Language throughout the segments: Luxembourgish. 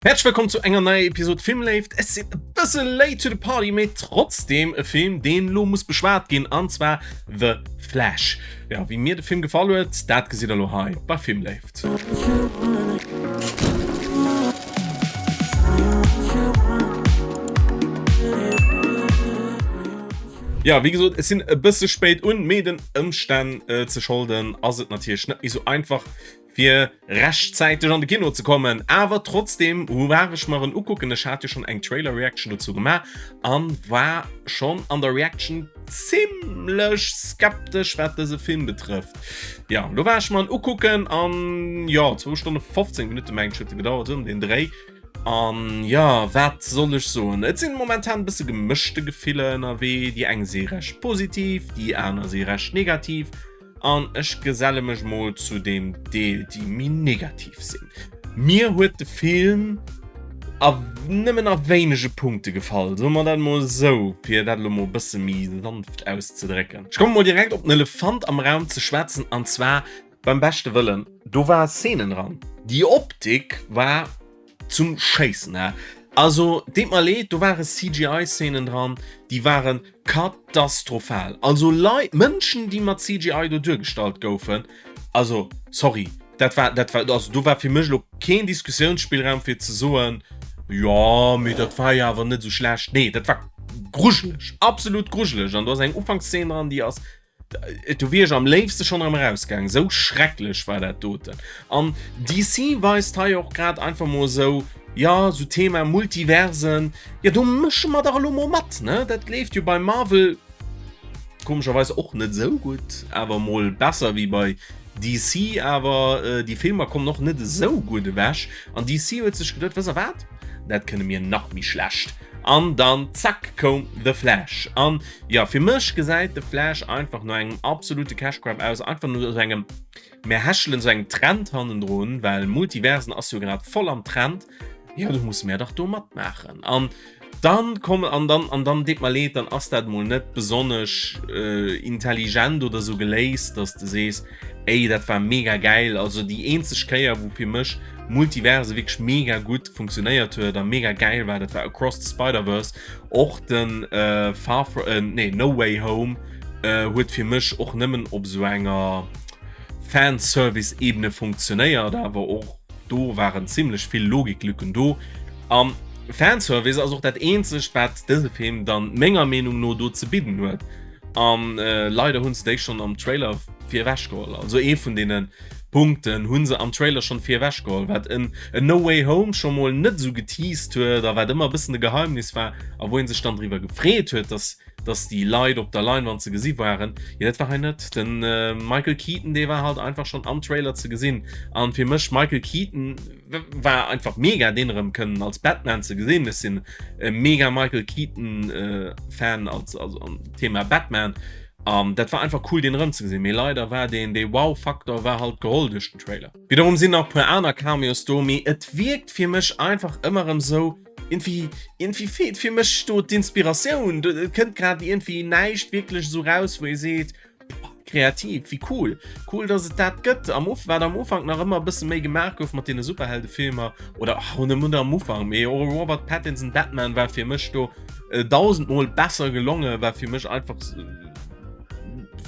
Häerzlech wëllkomm zu enger neier Episode Filmléift. Ech sinn e bësse late to the party, mee trotzdem e Film, deen lo muss beschwat ginn, an zwar The Flash. Ja, wéi mir de Film gefall huet, dat gesitt der lo hei bei Filmléift. Ja, wéi gesot, ech sinn e bësse spéit un, mee den Ëmstänn ze scholden ass et natierlech net méi sou einfach, fir rechtzäiteg an de Kino ze kommen, awer trotzdem war ech mer en ukucken. Ech hat jo schon eng Trailer Reaction dozou gemaach an war schon an der Reaction zimmlech skeptesch wat dëse Film betrëfft. Ja, lo war ech mer en ukucken an jo, 2 Stonne 15 Minutte mengen ech huet e gedauert, esou ëm den Dréi. An jo, wat soll ech soen, et sinn momentan e bësse gemëschte Gefiller ënnerwee, déi eng si recht positiv, déi aner si recht negativ. An ech geselle mech mol zu deem Deel, déi méi negativ sinn. Mir huet de Film a nëmmen a wéinege Punkte gefall, soe mer dat mol esou, fir dat elo mol e bësse méi sanft auszedrécken. Ech komme mol direkt op den Elefant am Raum ze schwätzen, an zwar, beim beschte Wëllen, do ware Szenen dran, déi Optik war zum Schéissen, hä? Also, deet mer leed, do ware CGI-Szenen dran, déi ware katastrophal. Also Leit, Mënschen, déi mat CGI do duergestallt goufen, also sorry, dat war, dat war, also do war fir mech elo keen Diskussiounsspillraum fir ze soen, jo, mee dat war jo awer net esou schlecht. Nee, dat war grujeleg, absolut grujeleg. An do ass eng Ufankszeen dran, déi ass Do wier ech am léifste schonn erëm erausgaangen, esou schrecklech war dat doten. An DC weist hei och grad einfach mol esou, jo, esou Thema Multiversen, jo do mësche mer dach elo mol mat, ne? Dat leeft jo bei Marvel komescherweis och net esou gutt, awer mol besser wéi bei DC, awer déi Filmer kommen och net esou gutt ewech. An DC huet sech geduet, wësst der wat, dat kënne mir nach méi schlecht. An dann zack koum The Flash. An jo, fir mech gesäit The Flash einfach no engem absolute Cash Grab aus, einfach no esou engem, mir hechelen esou engem Trend hannendrun, well Multiversen ass jo grad voll am Trend, jo do musse mir dach do matmaachen. An dann kommen, an dann, an dann deet mer leed, dann ass dat mol net besonnesch intelligent oder esou geléist, dass de sees, Ey, dat war mega gäil. Also déi eenzeg Kéier, wou fir mech Multiverse wierklech mega gutt funktionéiert huet a mega gäil war, dat war Across the Spider-Verse. Och den äh, Far From, äh, nee, No Way Home äh, huet fir mech och nëmmen op esou enger Fanservice-Ebene funktionéiert, awer och do waren zimmlech vill Logiklücken do. An Fanservice ass och dat eenzegt, wat dëse Film dann menger Meenung no do ze bidden huet. An leider hunn se déi schonn am Trailer fir ewech geholl. Also ee vun deene Punkten hunn se am Trailer schonn fir ewech geholl, wat en en No Way Home scho mol net esou geteased huet a wat ëmmer e bëssen e Geheimnis war a wou ee sech dann driwwer gefreet huet, dass dass déi Leit op der Leinwand ze gesi waren. Jo, dat war hei net. De Michael Keaton, dee war halt einfach schonn am Trailer ze gesinn. An fir mech Michael Keaton, War einfach mega deen erëm kënnen als Batman ze gesinn. Ech sinn e mega Michael Keaton Fan als also am Thema Batman an dat war einfach cool deen erëm ze gesinn. Mee leider war deen dee Wow Faktor war halt geholl duerch den Trailer. Wiederum sinn nach puer aner Cameos do, mee et wierkt fir mech einfach ëmmer erëm sou iergendwéi iergendwéi feelt fir mech do d'Inspiratioun. Et kënnt grad iergendwéi näischt wierklech esou raus wou ee seet, Kreativ, wéi cool! Cool, dass et dat gëtt. Am Uf wat am Ufank nach ëmmer e bësse méi gemaach gouf mat deene Superheldefilmer oder ach, nëmmen am Ufank, mee och Robert Pattinson Batman war fir mech do dausendmol besser gelonge, war fir mech einfach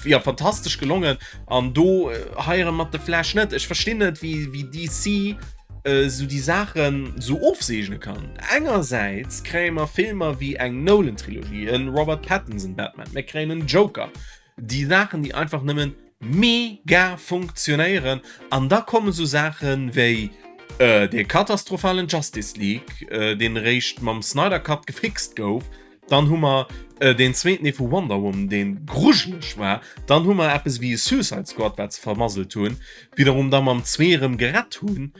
ja fantastesch gelongen an do hei erëm mat The Flash net. Ech verstinn net, wéi wéi DC esou déi Saachen esou ofseegne kann. Engersäits kréie mer Filmer wéi eng Nolan-Trilogie, en Robert Pattinson Batman, mir kréien en Joker, déi Saachen déi einfach nëmmen mega funktionéieren an da kommen esou Saachen wéi dee katastrophalen Justice League, deen eréischt mam Snyder Cut gefixt gouf, Dann hu mer deen zweeten Deel vu Wonder Woman, dee grujeleg war. Dann hu mer eppes wéi Suicide Squad, wat se vermasselt hunn, wiederum da mam zwee erëm gerett hunn.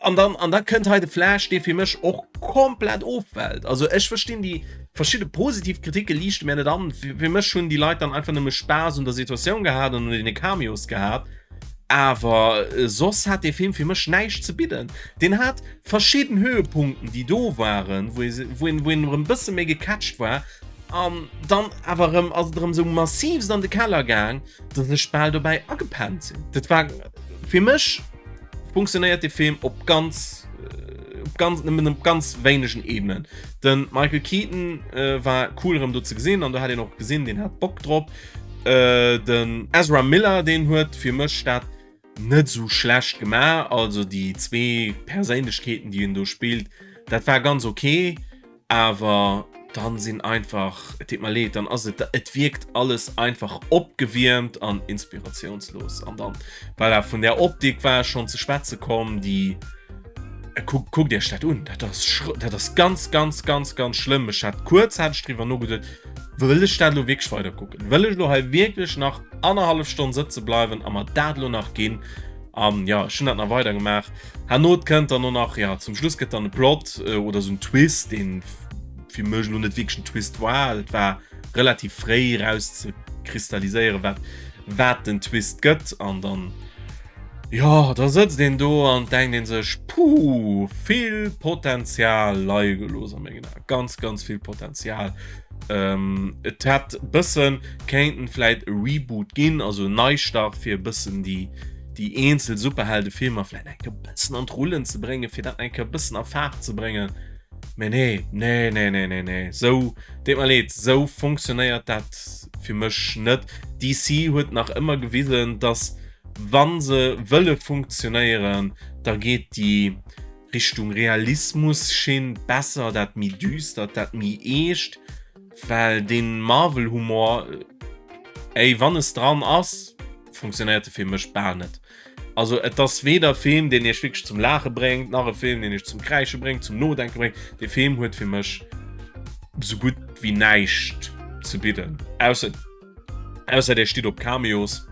An dann, an da kënnt hei de Flash, dee fir mech och komplett offält. Also ech verstinn déi verschidde positiv Kritike liichte mir net an. Fir mech hunn déi Leit dann einfach nëmme Spaass un der Situatioun gehat an un deene Cameos gehat. Awer soss hat dee Film fir mech näischt ze bidden. Deen hat verschidden Höhepunkten, déi do waren, wou ee, wou een, wou een erëm bësse méi gecatcht war, an dann awer erëm ass et erëm esou massivst an de Keller gaang, dass ech bal dobäi agepennt sinn. Dat war fir mech funktionéiert dee Film op ganz. op ganz, nëmmen op ganz wéinegen Ebenen. De Michael Keaton war cool erëm do ze gesinn an do hat een och gesinn, deen hat Bock drop. Den Ezra Miller, deen huet fir mech dat net esou schlecht gemaach, also déi zwee Perséinlechkeeten, déi en do spillt, dat war ganz ok. Awer dann sinn einfach, et deet mer leed, dann ass et, et wierkt alles einfach opgewiermt an inspirationslos. An dann, voilà, vun der Optik war ech schonn ze schwätze komm, déi, kuckt, kuckt iech dat un, dat ass, dat ass ganz, ganz, ganz, ganz schlëmm. Ech hat kuerz, hat ech driwwer nogeduet, wëll ech dat elo wierklech weider kucken? Wëll ech elo hei wierklech nach annerhallef Stonn sëtze bleiwen a mer dat elo nach ginn? An jo, ech hunn dat nach weider gemaach. Herno kënnt dann och nach, ja, zum Schluss gëtt dann e Plot oder esou en Twist, deen fir mech elo net wierklech en Twist war. Et war relativ fréi erauszekristalliséieren, wat, wat den Twist gëtt. An dann, jo, da sëtzt een do an denkt een sech, Puh, vill Potenzial leie gelooss a mengen Aen. Ganz, ganz vill Potenzial. Et hätt e bëssen kéinten vläit e Reboot ginn, also en Neistart fir e bëssen déi déi eenzel Superheldefilmer vläit eng Kéier e bëssen an d'Rullen ze bréngen, fir dat eng Kéier e bëssen a Faart ze bréngen. Mä nee, nee, nee, nee, nee, nee, sou, deet mer leed, sou funktionéiert dat fir mech net. DC huet nach ëmmer gewisen, dass wa se wëlle funktionéieren, da geet déi Richtung Realismus Schinn besser, dat méi düstert, dat méi eescht, well deen Marvel Humor, ey, wann es dran ass, funktionéiert e fir mech bal net. Also et ass weder e Film, deen iech wierklech zum Laache bréngt, nach e Film, deen iech zum Kräische bréngt, zum Nodenke bréngt. Dee Film huet fir mech sou gutt wéi näischt ze bidden, ausser. Ausser dir stitt op Cameos,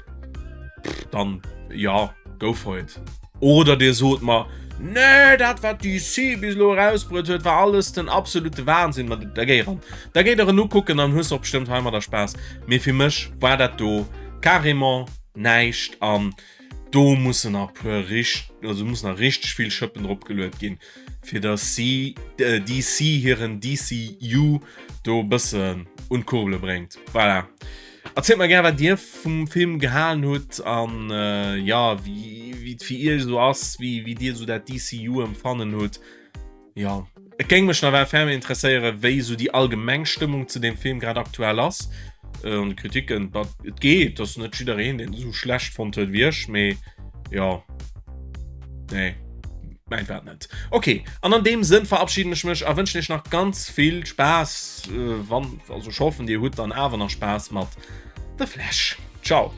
dann ja, go for it. Oder dir sot mer, nee, dat wat DC bis elo erausbruet huet, war alles den absolute Wahnsinn. Ma da géi eran. Da géi der en ukucken, dann hues de och bestëmmt heimadder Spaass. Mee fir mech war dat do carrément näischt an do mussen nach puer richt, also mussen nach richteg vill Schëppen drop geluet ginn, fir dass si, DC hiren DCU do e bëssen un d'Kurbele bréngt. Voilà. Erzielt mer gär wat dir vum Film gehalen hutt an jo wéi wéi et fir iech esou ass, wéi wéi dir esou dat DCU empfannen hutt. Jo et géing mech nawell ferme interesséieren, wéi esou déi allgemeng Stëmmung zu deem Film grad aktuell ass an de Kritiken. But et geet, ass net jiddereen deen esou schlecht fonnt huet wéi ech, mee jo nee. Mäin war et net. Ok, an an deem Sënn verabschieden ech mech a wënschen iech nach ganz vill Spaass, wann, also ech hoffen dir hutt dann awer nach Spaass mat The Flash. Ciao.